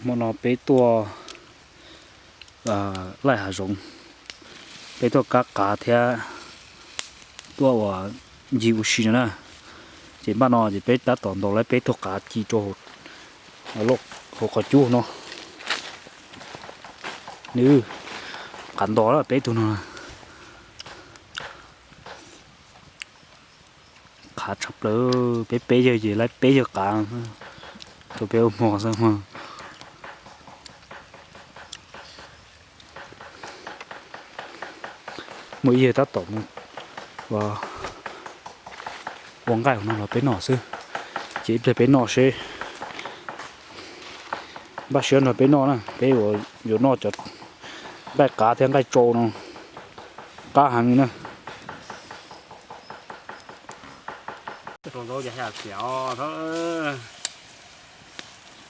Hmo no peb tuaj laij hav zoov, peb tuaj kab qav thiab tuaj ua ncig ua si no na. Ces npaj no ces peb tab tom ntaus lawv peb tug qav ci rau hauv qhov cub no. Nws qav nto lawm peb tug no. Qhav tshaj plaws, peb peb yawg ces lawv peb yawg qav, tus peb ua hmo xwb mas. Muaj ib yawg tab tom mus ua nqaij no los peb noj xwb, ces ib pliag peb noj seb. Npaj siab nrog peb noj na, peb yuav noj cov nqaij qav thiab nqaij tsau no, qab heev li na.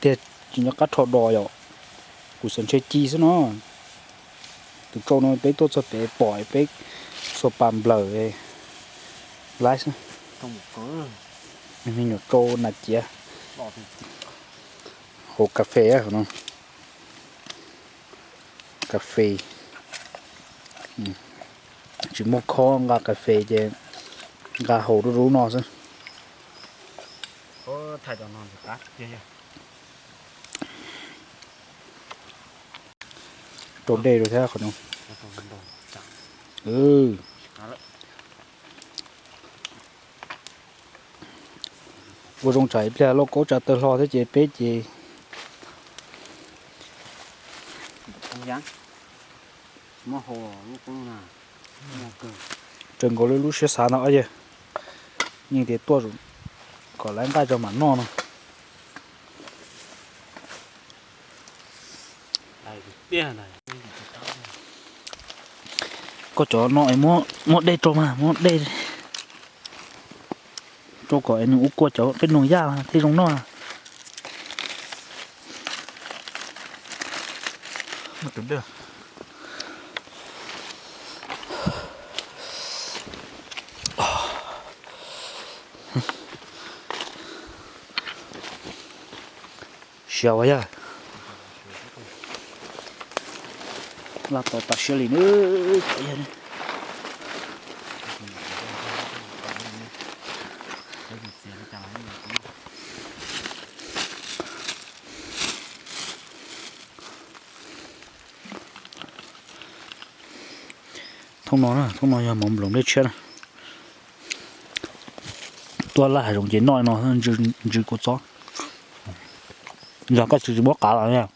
Tiag tsis nco qab rho do yom, kuv xav ntshe ci xwb no. Tus tsau no peb tuaj txog pem pom peb xuas pas nplawm lawm xwb. Me nyuam tsau nas ciav hauv kas fes no. Kas fes tsis muaj khob, nqa kas fes ces nqa haus rub rub no xwb. Rau dej rau thiab qhov no. Ua zoo tsam ib pliag lauj kaub tsa taw hlo thiab ces peb ces raws nkaus li lub siab xav ntag yawg. Yeej tias tuaj kom lawv nqaij tso mam noj no. Koj cov no es muab dej rau mas, muab dej rau kom es nws ua kua cov qib noog yaj thiaj zoo noj. Siav ua yaj. Laj tau tas siab li na. Thoob no na, thoob no yog mov nploos dej tshiab na. Tuaj laj hav zoov ces noj no, ntsws kua txob. Yog koj tsis muab qav los na.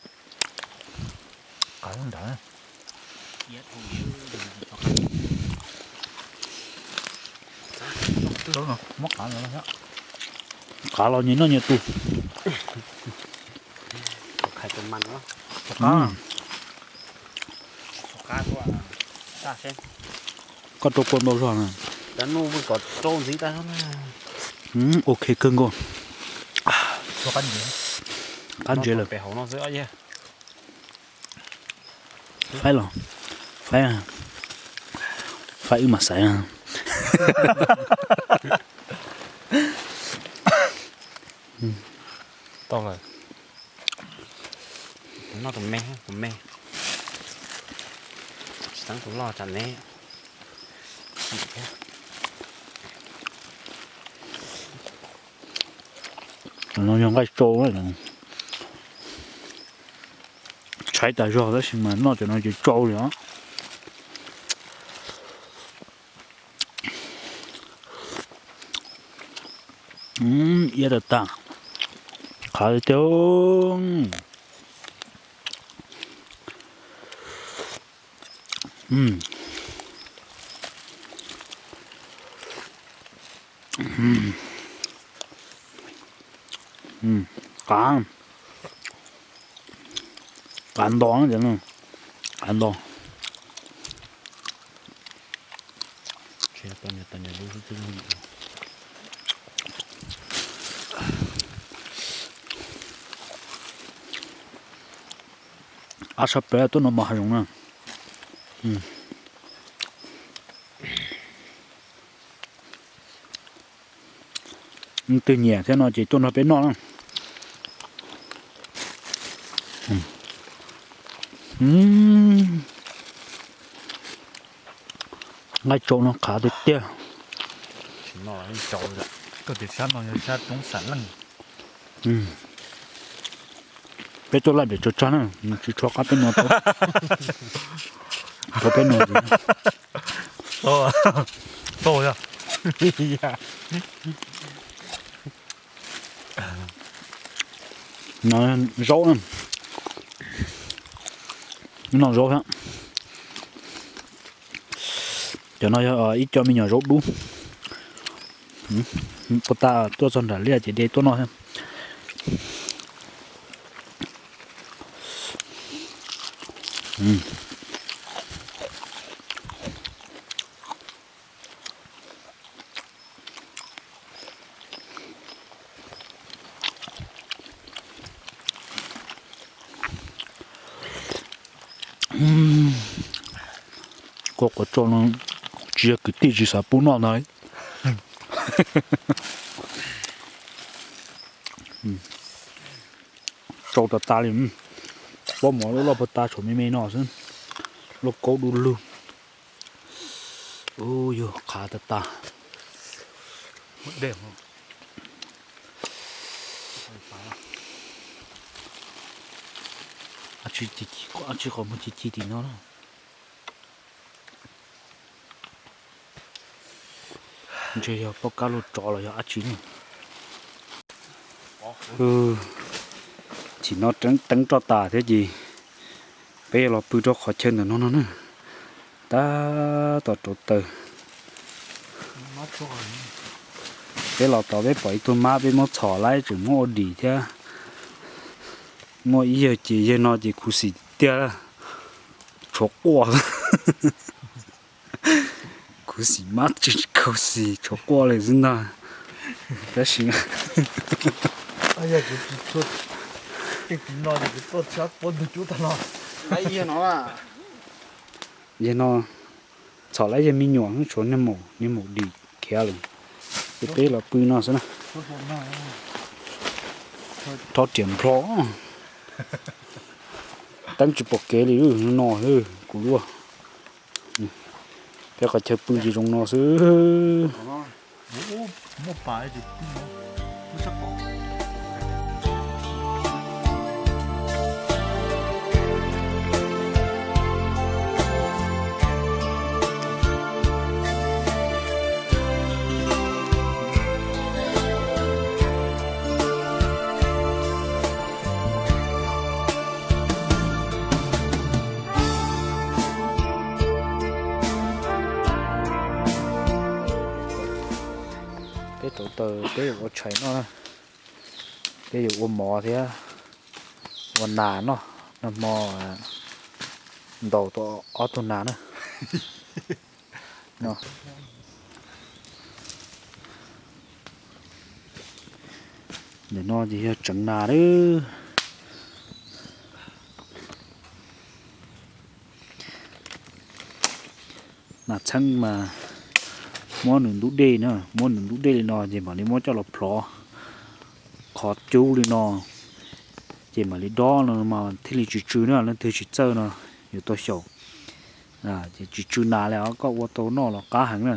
Qav los nyias noj nyias tus. Koj rau kua ntau zog na. Ok kawg nkaus. Qab ntsev lawm. Faib los, faib, faib wb mam xaiv. Tau lawm. Noj tus me, tus me. Tsis txeeb tus loj tsam neb. No yog nqaij tsau, tshaib tas zog tab sis mas noj cov no ces tsau li os. Iab tag tag, qhav tiag. Qav, qav nto, qav nto. Ab tshaj plaws tuaj noj mov hav zoov na. Twg nyiam thiab no ces tuaj nrog peb noj na. Nqaij tsaus no qhav tiag tiag. Koj tias sab no yog sab roob xam leej. Peb tuaj laj pem tsaws tsag na, tsis tshua qab peb nuav tau. Tau peb nuav. Zaub na, noj zaub thiab. Cov no yog ib co me nyuam zaub dub. Puag ta tuaj txog nram liaj ces de tuaj noj thiab. Koj quav tsau no tsis yog kwv tij tsis xav pub noj ntag. Tsau tas tas li. Pob mov loj loj puag ta tshuav me me no xwb. Lauj kaub du lug. Ub, yog qhav tas tas. Ab tsi qhov muag ci ci tim no na. Ntshe yog poj kab lug tsov los yog ab tsi na. Chim no teeb roj tas thiab ces peb yuav los pw rau qhov chaw ntawm no no na. Tab tom rauv taws. Peb los tod peb pom ib tug mab peb muab txhom laib tseem muab ua dim thiab. Muaj ib yawg ces yawg no ces khuv xim tiag, tshuav quaj. Khuv xim mab tsis khuv xim tshuav quaj li xwb ntag. Tab sis yawg no txhom laib yawg me nyuam tshuav niag maum dim khiav lawm. Ces peb los pw no xwb na. Rhob riam nplho. Teeb tsis pom kev li no kuv luaj. Peb qhov chaw pw ces zoo no xwb. Peb rauv taws peb yuav ua tshais noj na, peb yuav ua mov thiab ua nas noj, nag hmo ntaus tau ob tug nas na. Ntawm no ces yog tseev nas lawm. Nas txheeb mas muab nws ntub dej na, muab nws ntub dej li no ces mam li muab coj los plhov qhov cub li no, ces mam li dob no mas thiaj li tsis tsw na, leej twg tsis txawj no yuav tau xyaum. Ces tsis tsw nas li os, koj ua tau noj los qab heev na.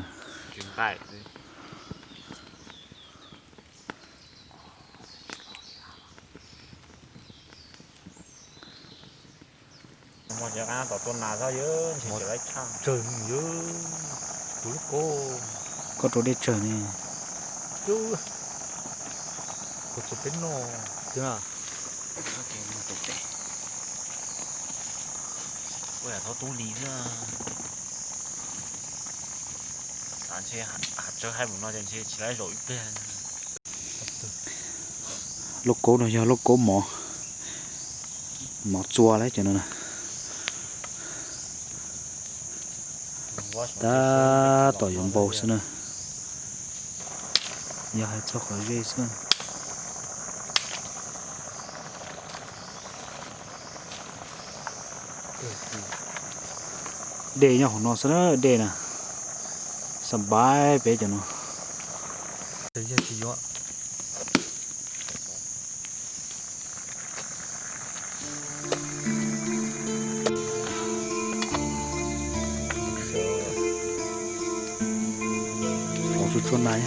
Tsawg yog tus lub koj rau dej tsawg ne. Kuv txog peb noj. Tub li xwb. Ntshe hav tsawg hais mus no ces ntshe tsis laib zaum ib pliag. Lauj kaub no yog lauj kaub mov, mov txua lawm cov no na. Tab tom yuav npau xwb na. Yog hais txog qhov zej xwb. Dej nyob hauv no xwb na, dej na. Xa npaib peb cov no. Yog tsis yuav. Ntag.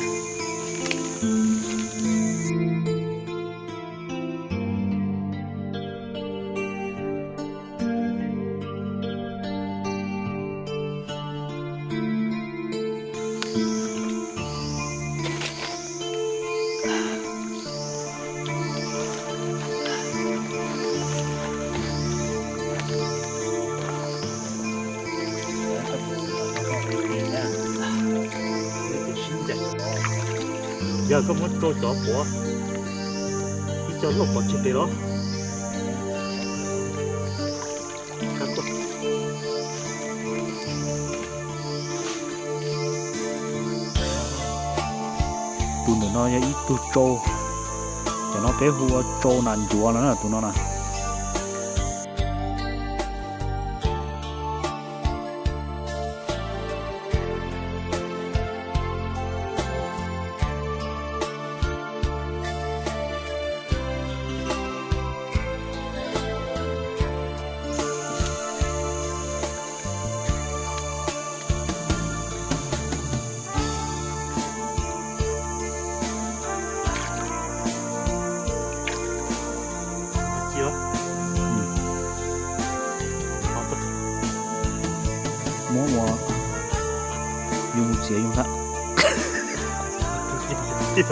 Yog koj muab rau cov quav ib co loj pov tseg pem los. Tus ntawm no yog ib tug tsau, cov no peb hu ua tsau nas ncuav no na, tus no na. Muab ua, yus mus txiav yus ntag. Tsis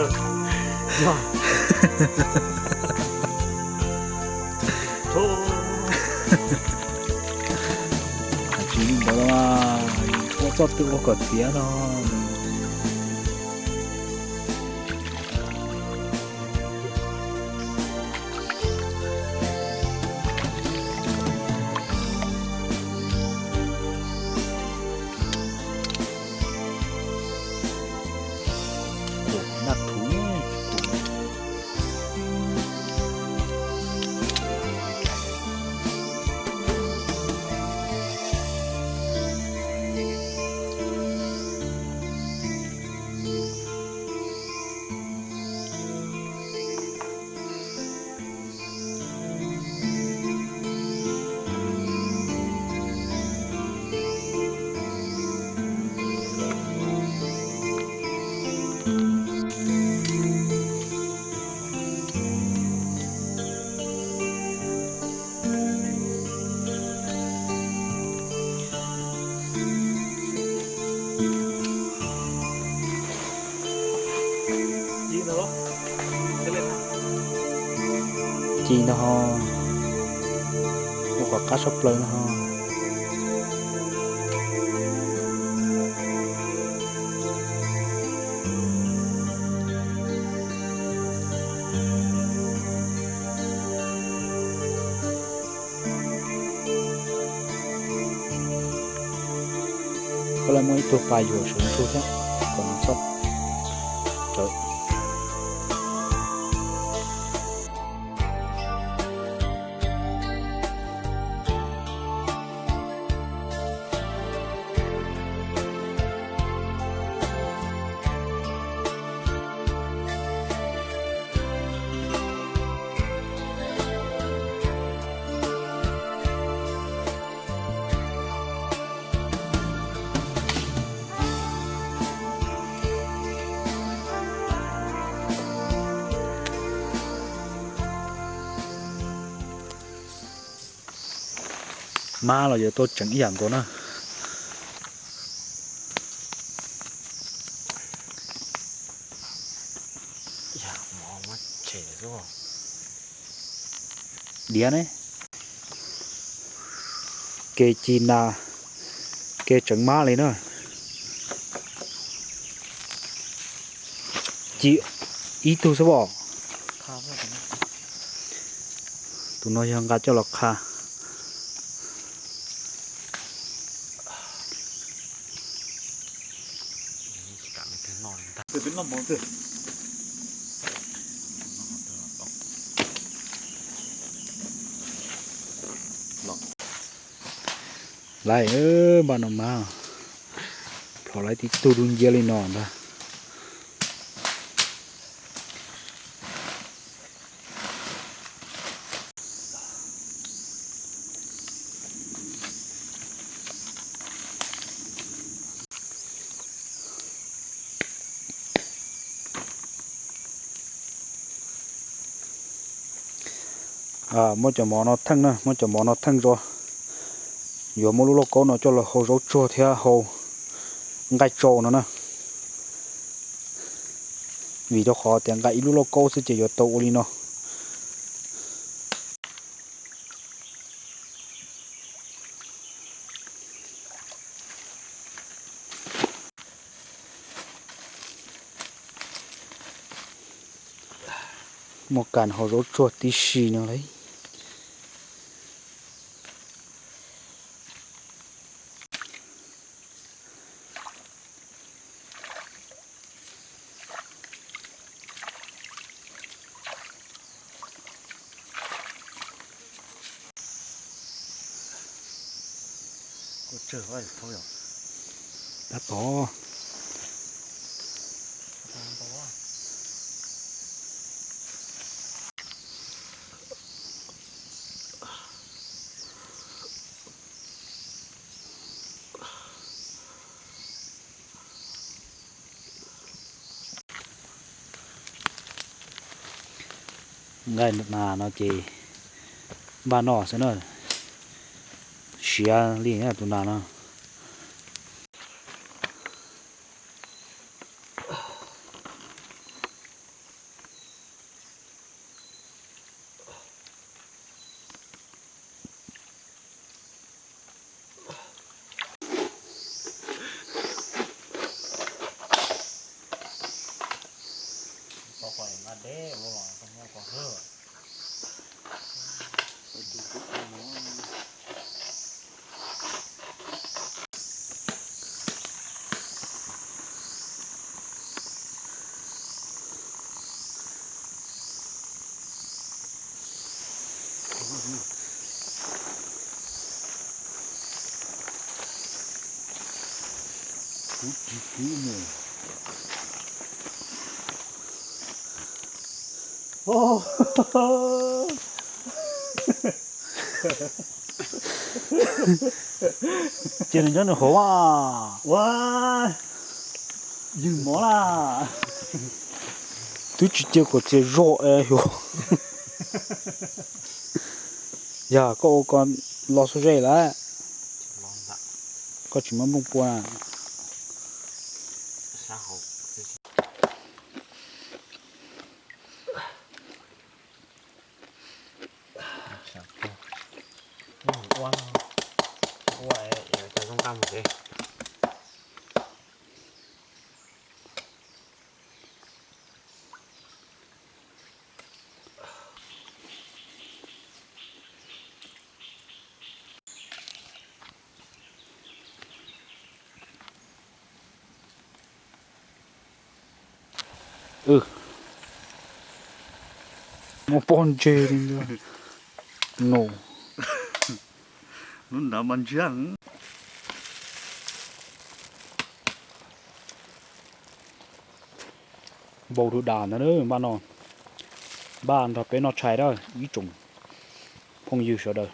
li ntawd los mas, ua txoj twg ua kom tiav no. Ua naj thuv. Ci no ho, ua kom qab sab plaws no ho. Koj lawv muaj ib tug pas yuam sawv ntsug thiab, kom nws txhob rawv. Mab los yuav tuaj tseem ib yam nkaus na. Diav ne, kev ci nas, kev tseem mab li na. Ci ib tug xwb os. Tus no yog nqa coj los qha. Laiv, npaj no mas, plhom laiv tib tug dub nciab li no ntag. Muab cov mov no theej na, muab cov mov no theej tso. Yuav muab lub lauj kaub no coj los hau zaub tsuag thiab hau nqaij tsau no na. Vim rau qhov tias nqa ib lub lauj kaub xwb ces yuav tau ua li no. Muab kas hau zaub tsuag tib si no lauj. Tab tom. Nqaij nas no ces npaj noj xwb na, siav li tus nas no. Kuv tsis kub mus. Cia nws nyob nws hauv a. Ua, yws mov la. Twb tsis cia kom txias zog es yog. Yog koj ua ko los xub zej lawm, koj tsis muab nplooj pua na. Muab pob ntseg li ntag. No, lub nrad mas ntshiab. Npau dua das ntag, npaj no, npaj nrog peb noj tshais na ib tsoom phooj ywg sawv daws.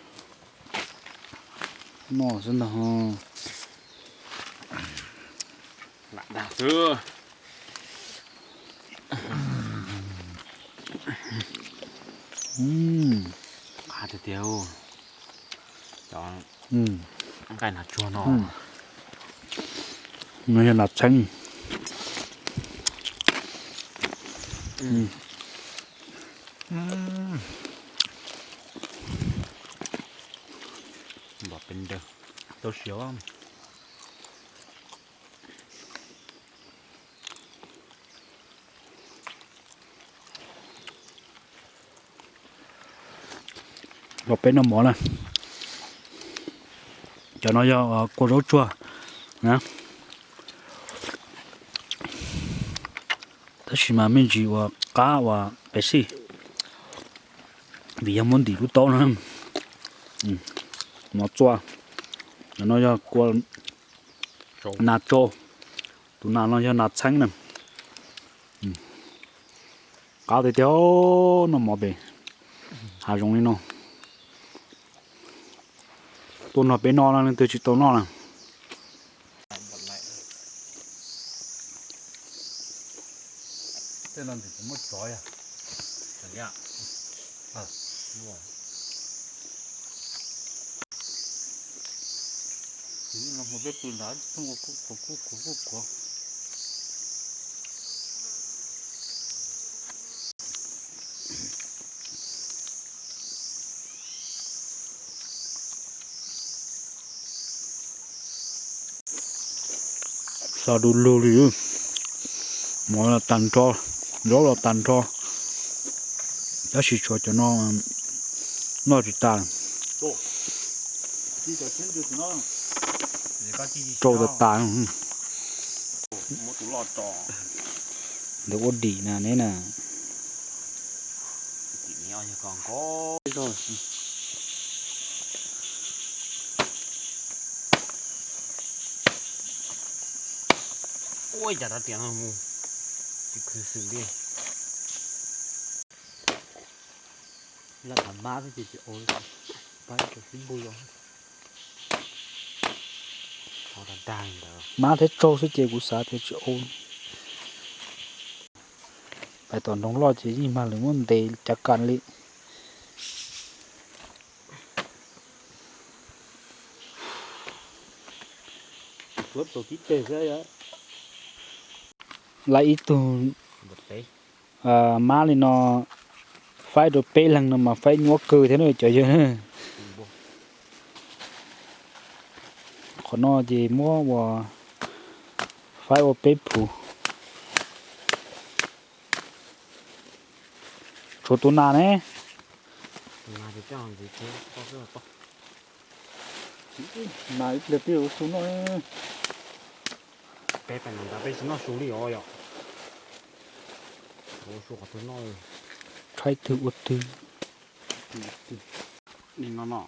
Noj xwb ntag. Qab tiag tiag. Cov nqaij nas tsuag no, no yog nas txheeb. Npam pes ntawd tau siav. Los peb noj mov na. Cov no yog kua zaub tsuag na. Tab sis mas me ntsis ua qab ua pes xij, vim yog muab ntim lub taub no. Mov txua. Cov no yog kua nas tsau. Tus nas no yog nas txheeb na. Qab tiag tiag, noj mov pem hav zoov li no. Tuaj nrog peb noj na, leej twg tsis tau noj na. Tej no nws kuv muab tsov yog. Peb pw ntawd kuv kuv kuv kuv kuv. Xo du lug li, mov los tag nrho, zaub los tag nrho, tab sis tshuav cov no noj tsis tas, rau tas tas. Ntawd ua dim na neb na. Ua cas tau tias no mus tsis khwv xwm li. Lawv tham mab xwb ces tsis ua, pab rau sib npug los. Mab thiab tsaug xwb ces kuv xav tias tsis ua. Pais tom nroog loj ces yeej mag lawv muab ntes cav kas li. Lawv ib tug mab li no faib rau peb leeg no mas faib nyuaj kawg thiab na cov yawg. Qhov no ces muab ua faib ua peb phuv. Tshuav tus nas ne. Nas ib pliag peb ua su noj. Peb pais nram ntawd peb tsis noj su li os yom. Ua su qhov twg noj. Tshaib twg ua twg. Li no no.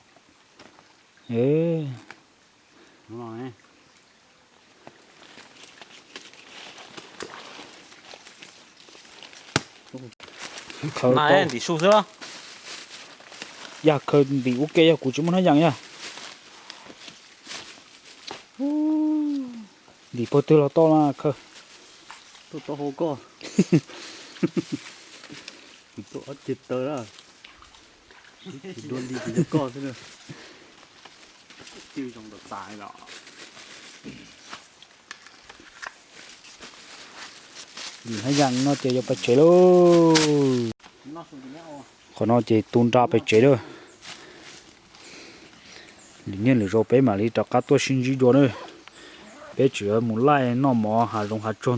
Khaws ntim su xwb. Yog khaws ntim ua ke, yog kuv tsis muaj hnab yas yog. Ntim puag twg los tau na khaws. Tuaj tau hau koj. Kuv tuaj ob ceg taw na. Dua li kuv yog koj xwb na. Twb zoo tas tas los. Hnab yas no ces yuav pais tsev lauj. Qhov no ces tu nra pais tsev lawm. Lwm niaj lwm zaus peb mam li rov qab tuaj sib ntsib dua na. Peb tseem yuav mus laij noj mov hav zoov hav tsuag.